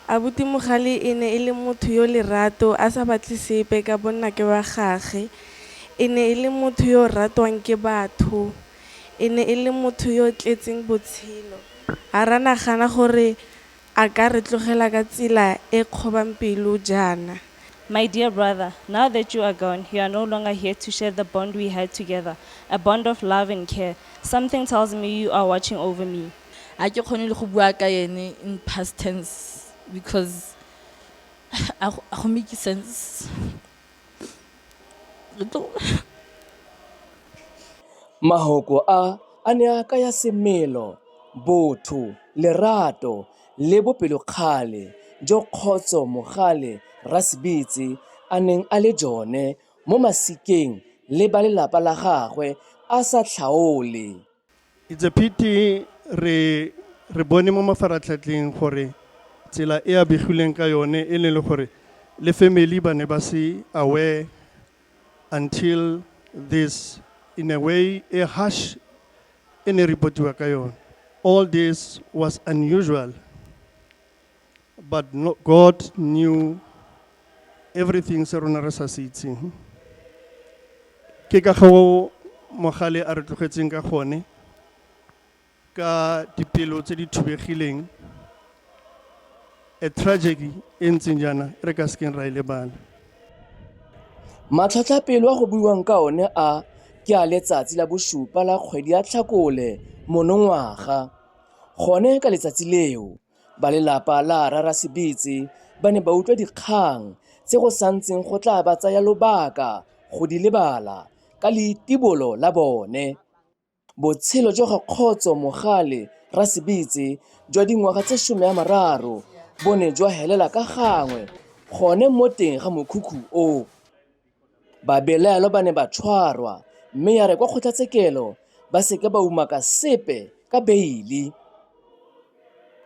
Abuti Mogale e ne e le motho yo lerato a sa batle sepe ka bonnake ba gagwe. E ne e le motho yo o ratwang ke batho. E ne e le motho yo o tletseng botshelo. Ga ra nagana gore a ka re tlogela ka tsela e kgobang pelo jaana. My dear brother, now that you are gone, you are no longer here to share the bond we had together, a bond of love and care. Something tells me you are watching over me. A ke kgone le go bua ka ene in past tense because a go make sense. Re tlo- Mahoko a a ne a kaya semelo, botho, lerato le bopelokgale jo Kgotso Mogale Rasebitse a neng a le jone mo masikeng le balelapa la gagwe a sa tlhaole. It's a pity re bone mo mafaratlhatlheng gore tsela e a begilweng ka yone e le gore le family ba ne ba se aware until this, in a way, a harsh e ne reportiwa ka yone. All this was unusual, but no, God knew everything se rona re sa se itseng. Ke ka go Mogale a re tlogetseng ka gone, ka dipelo tse di thubegileng, a tragedy e ntseng jaana re ka sekeng ra e lebala. Matlhotlhapelo a go buiwang ka one a ke a letsatsi la bosupa la kgwedi ya Tlhakole monongwaga. Gone ka letsatsi leo, balelapa la Rasebitse ba ne ba utlwa dikgang tse go santseng go tla ba tsaya lobaka go di lebala ka leitibolo la bone. Botshelo jwa ga Kgotso Mogale Rasebitse jwa dingwaga tse 30 bo ne jwa helela ka gangwe gone mo teng ga mokhukhu o. Babelaelwa ba ne ba tshwarwa mme ya re kwa kgotlatshekelo ba seke ba umaka sepe ka beili.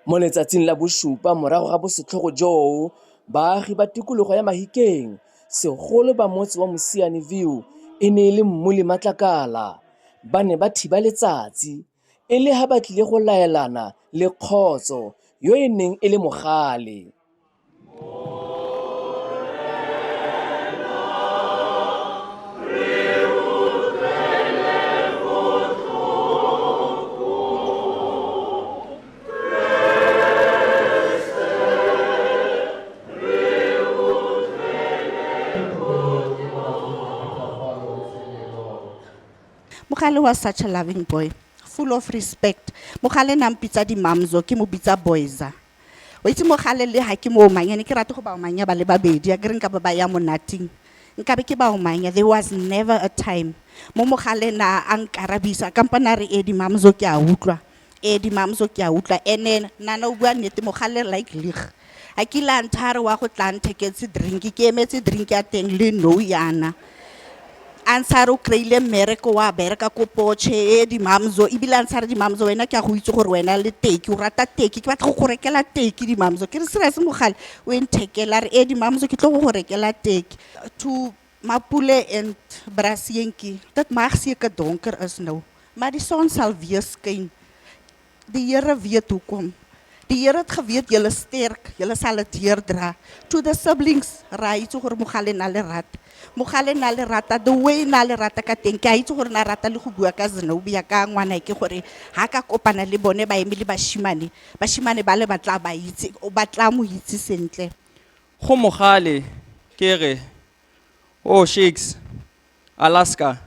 Mo letsatsing la bosupa morago ga bosetlhogo joo, baagi ba tikologo ya Mahikeng, segolo ba motse wa Mosiane View e ne e le mmu le matlakala, ba ne ba thiba letsatsi, e le ha ba tlile go laelana le Kgotso yo e neng e le mogale. Mogale was such a loving boy, full of respect. Mogale na mpitsa di mamzo, ke mo bitsa boyza. O itse Mogale le ha ke mo omanya, ne ke rata go ba omanya ba le babedi, akere nka ba ba ya monateng. Nkabe ke ba omanya, there was never a time. Mo Mogale na a nkarabisa, kampane a re e di mamzo ke a utlwa. E di mamzo ke a utlwa. Ene nana o bua nnete, Mogale like lig. A kile a nthaya a re wa go tla ntheketse drink, ke emetse drink ya teng le nou yana. A ntsha re o kry-ile mmereko wa bereka ko Potche e di-mamzo, ebile a ntsha re di-mamzo wena ke a go itse gore wena le teki o rata teki, ke batla go go rekela teki di-mamzo. Ke re serious Mogale o e nthekela, a re e di-mamzo ke tlo go go rekela teki. To Mapule and Brasienkie, dit mag seker donker is nou, maar die son sal weer skyn. Die Here weet hoekom. Die Here het geweet julle is sterk, julle sal dit deurdra. To the siblings, ra itse gore Mogale na le rata. Mogale na le rata, the way na le rata ka teng, ke a itse gore na rata le go bua ka Zenobia ka ngwana ke gore ha ka kopana le bone ba eme le bashimane, bashimane ba le ba tla ba itse, ba tla mo itse sentle. Go Mogale ke re, oh Shakes, Alaska,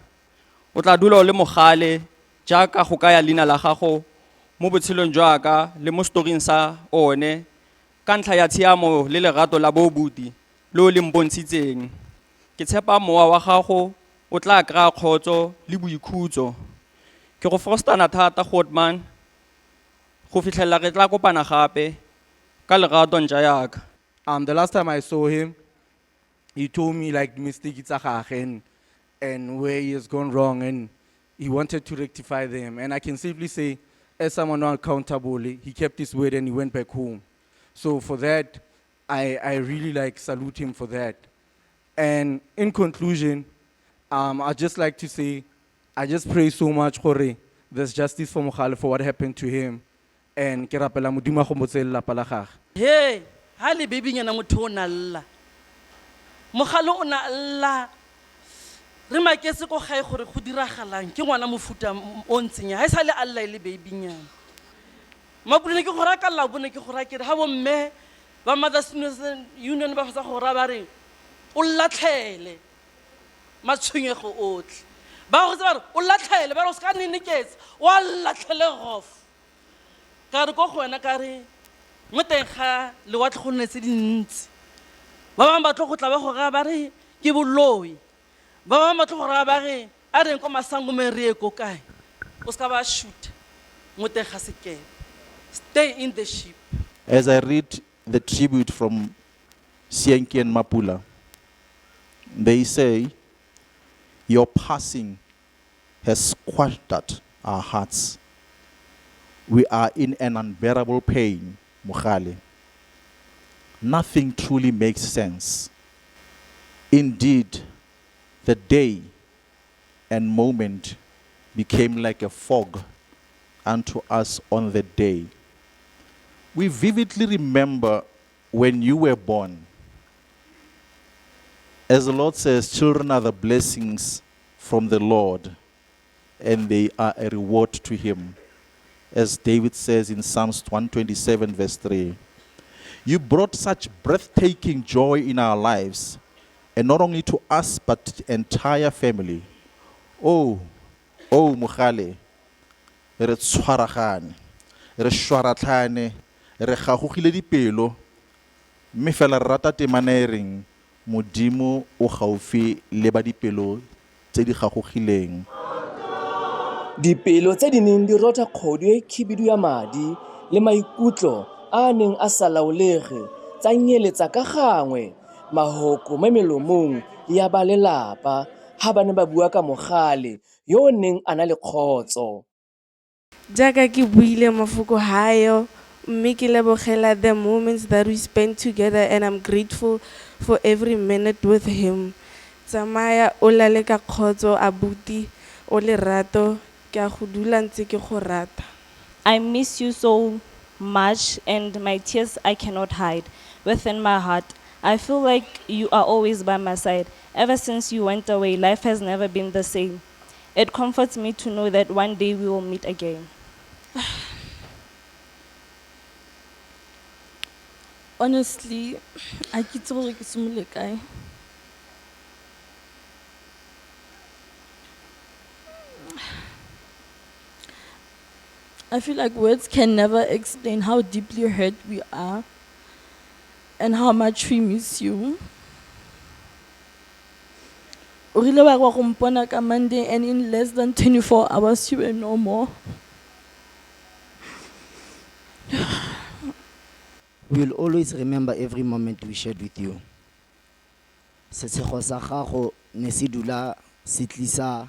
o tla dula o le mogale jaaka go kaya leina la gago mo botshelong jwa ka le mo storing sa one ka ntlha ya tshiamo le lerato la bobuti le o le mpontshitseng. Ke tshepa mowa wa gago o tla kry-a kgotso le boikhutso. Ke go frostana thata Goodman, go fitlhelela re tla kopana gape ka lerato ntja yaka. The last time I saw him, he told me like mistake tsa gagwe and where he has gone wrong, and he wanted to rectify them. And I can safely say, as someone accountable, he kept his word and he went back home. So for that, I really salute him for that. And in conclusion, I'd just like to say, I just pray so much gore there's justice for Mogale for what happened to him. And ke rapela Modimo a go mo tseye lelapa la gagwe. Hey, Ha le babynyana motho o na lla. Mogale o na lla. Re maketse ko gae gore go diragalang ke ngwana mofuta o ntseng yang. Ha e sale a lla e le babynyana. Mapule ne ke go raya ka lla bone ke go raya ke re ha bo mme ba Mothers Union ba fetsa go raya ba re o latlhele matshwenyego otlhe. Ba go tse ba re o latlhele ba re o se ka neneketsa o a latlhele gof. Ka re ko go wena ka re mo teng ga lewatle go nne tse dintsi. Ba bangwe ba tlo go tla ba go raya ba re ke boloi. Ba bangwe ba tlo go raya ba re a reng ko masangomeng re ye ko kae. O se ka ba shoot mo teng ga sekepe. Stay in the ship. As I read the tribute from Sienki and Mapula, they say, your passing has squandered our hearts. We are in an unbearable pain, Mogale. Nothing truly makes sense. Indeed, the day and moment became like a fog unto us on the day. We vividly remember when you were born. As the Lord says, children are the blessings from the Lord, and they are a reward to him. As David says in Psalms 127, verse 3, you brought such breathtaking joy in our lives, and not only to us, but to the entire family. Oh, oh, Mogale, re tshwaragane, re shwaratlhane, re gagogile dipelo, mme fela re rata temana e reng, Modimo o gaufi le ba dipelo tse di gagogileng. Dipelo tse di neng di rotha kgodu e khibidu ya madi le maikutlo a a neng a sa laolege tsa nyeletsa ka gangwe mahoko mo melomong ya ba lelapa ha ba ne ba bua ka Mogale yo o neng a na le kgotso. Jaaka ke buile mafoko hayo mme ke lebogela the moments that we spent together and I'm grateful for every minute with him. Tsamaya o lale ka kgotso abuti o lerato ke a go dula ntse ke go rata. I miss you so much and my tears I cannot hide within my heart. I feel like you are always by my side. Ever since you went away, life has never been the same. It comforts me to know that one day we will meet again. Honestly, a ke itse gore ke simolole kae. I feel like words can never explain how deeply hurt we are and how much we miss you. O rile wa re wa go mpona ka Monday and in less than 24 hours you were no more. We will always remember every moment we shared with you. Setshego sa gago ne se dula se tlisa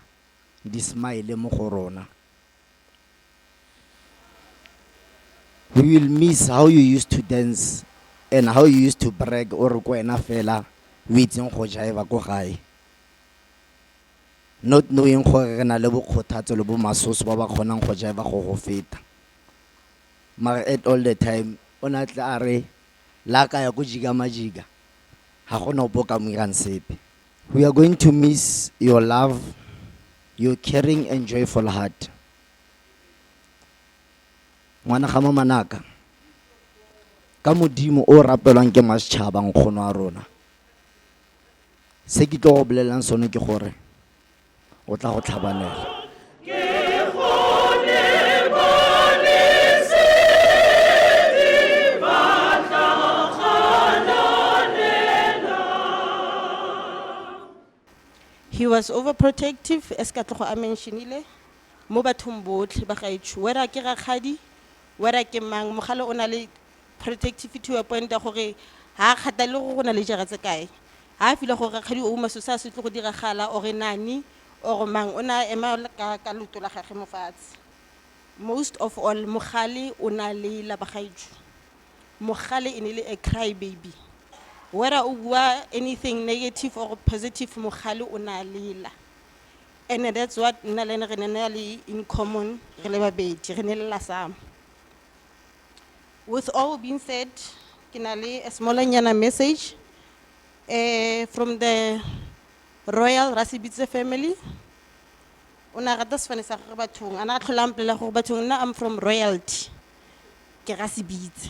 di-smile mo go rona. We will miss how you used to dance and how you used to brag o re ko wena fela o itseng go jive ko gae. Not knowing gore re na le bokgothatso le bo masoso ba ba kgonang go jive go go feta. Mara at all the time o ne a tle a re la ka ya ko jiga majiga ga gona ope o ka mo irang sepe. We are going to miss your love, your caring and joyful heart. Ngwana ga mamanaka, ka Modimo o rapelwang ke masetšhaba nkgono wa rona. Se ke tlo go bolelelang sone ke gore o tla go tlhabanela. He was overprotective, as Katlogo a mentionile, mo bathong botlhe ba gaetsho. Whether ke rakgadi, whether ke mang, Mogale o na le protectivity to a point ya gore ha a kgathale gore go na le jara tse kae. Ha a feel gore rakgadi o uma so se a se tlo go diragala or nani or mang, o na ema ka leoto la gagwe mo fatshe. Most of all, Mogale o na le la ba gaetsho. Mogale e ne le a cry baby. Whether o bua anything negative or positive, Mogale o na lela. And that's what nna le ene re ne na le in common, re le babedi, re ne lela sama. With all being said, Ke na le a smallanyana message from the Royal Rasebitse family. O ne a rata sefane sa gagwe bathong, a ne a tlhola a mpolelela gore bathong nna I'm from royalty, ke Rasebitse.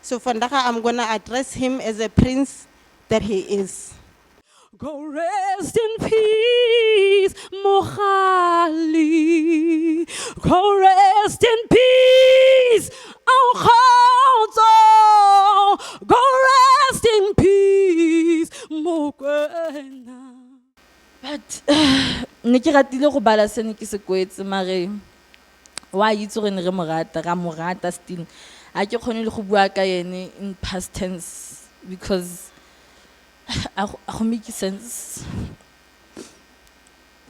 So vandaag I'm gonna address him as a prince that he is. Go rest in peace, Mogale. Go rest in peace, Onkgotso. Go rest in peace, Mokwena. But ne ke ratile go bala se ne ke se kwetse mare wa itse gore ne re mo rata, ra mo rata still. Ha ke kgone le go bua ka ene in past tense because a go make sense.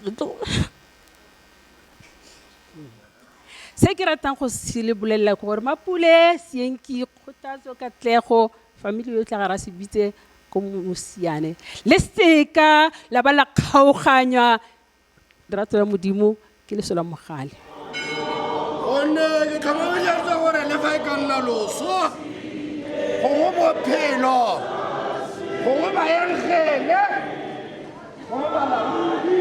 Re tlo Se ke ratang go se le bolelela ke gore Mapule, Seenki, Kgothatso, Katlego, family yotlhe ga Rasebitse ko Mosiane. Le seka la ba la kgaoganywa lerato la Modimo ke leso la mogale. Gonne ke tlhomamisetsa gore le fa e ka nna loso, gongwe bophelo, gongwe baengele, gongwe balaodi,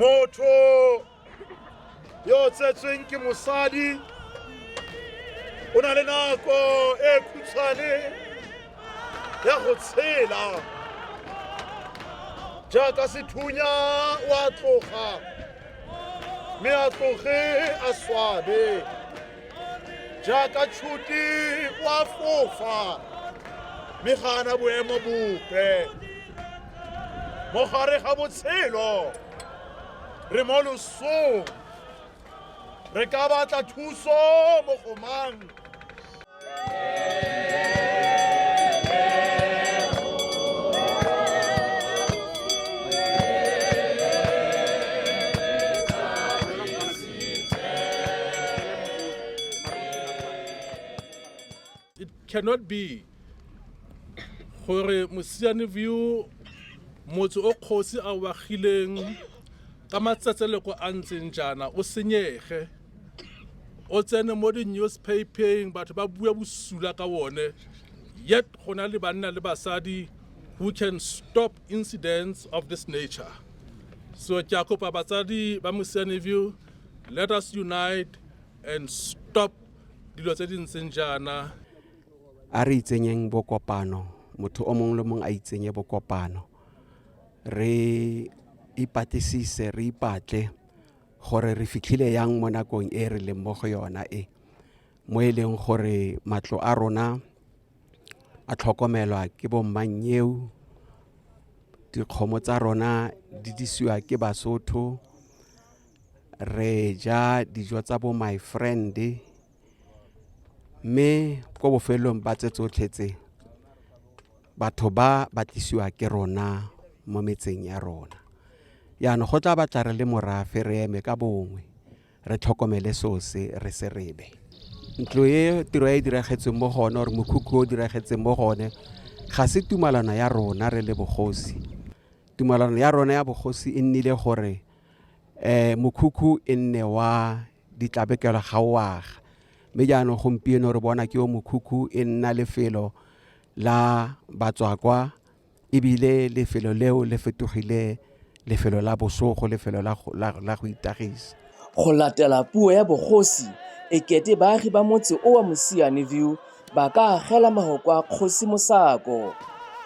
Motho yo o tsetsweng ke mosadi o na le nako e khutshwane ya go tshela, jaaka sethunya o a tloga mme a tloge a swabe, jaaka tšhuti o a fofa mme ga ana boemo bope. Mo gare ga botshelo re mo losong, re ka batla thuso mo go mang? It cannot be gore Mosiane View motse o kgosi a o agileng ka matsetseleko a ntseng jaana o senyege, o tsene mo di-newspapeng batho ba bua bosula ka one, yet go na le banna le basadi who can stop incidents of this nature. So ke a kopa batsadi ba Mosiane View, let us unite and stop dilo tse di ntseng jaana. A re itsenyeng bokopano, motho o mongwe le mongwe a itsenye bokopano, re ipatlisise, re ipatle gore re fitlhile yang mo nakong e re leng mo go yona e, mo e leng gore matlo a rona a tlhokomelwa ke bo mmanyeu, dikgomo tsa rona di disiwa ke Basotho, re ja dijo tsa bo my friend, mme ko bofelong ba tse tsotlhe tse batho ba batlisiwa ke rona mo metseng ya rona. Jaanong go tla batla re le morafe re eme ka bongwe, re tlhokomele seo se re se rebe. Ntlo e tiro e diragetseng mo go one, or mokhukhu o diragetseng mo go one, ga se tumalano ya rona re le bogosi. Tumalano ya rona ya bogosi e nnile gore mokhukhu e nne wa ditlabekelo ga o aga. Mme jaanong gompieno re bona ke o mokhukhu e nna lefelo la batswakwa, ebile lefelo leo le fetogile lefelo la bosogo, lefelo la go, la, la go itagisa. Go latela puo ya bogosi, e kete baagi ba motse o wa Mosiane View ba ka agela mahoko a kgosi mosako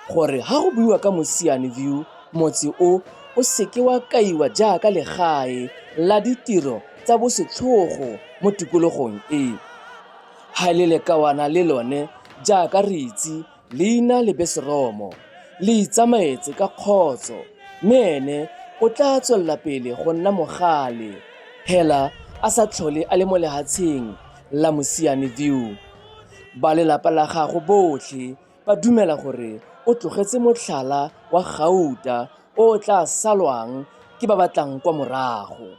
gore ha go buiwa ka Mosiane View, motse o o seke wa kaiwa jaaka legae la ditiro tsa bosetlhogo mo tikologong e. Ha e le lekawana le lone jaaka re itse leina le beseromo, le itsamaetse ka kgotso, mme ene o tla tswelela pele go nna mogale, hela a sa tlhole a le mo lehatsheng la Mosiane View. Ba lelapa la gago botlhe ba dumela gore o tlogetse motlhala wa gauta o o tla salwang ke ba ba tlang kwa morago.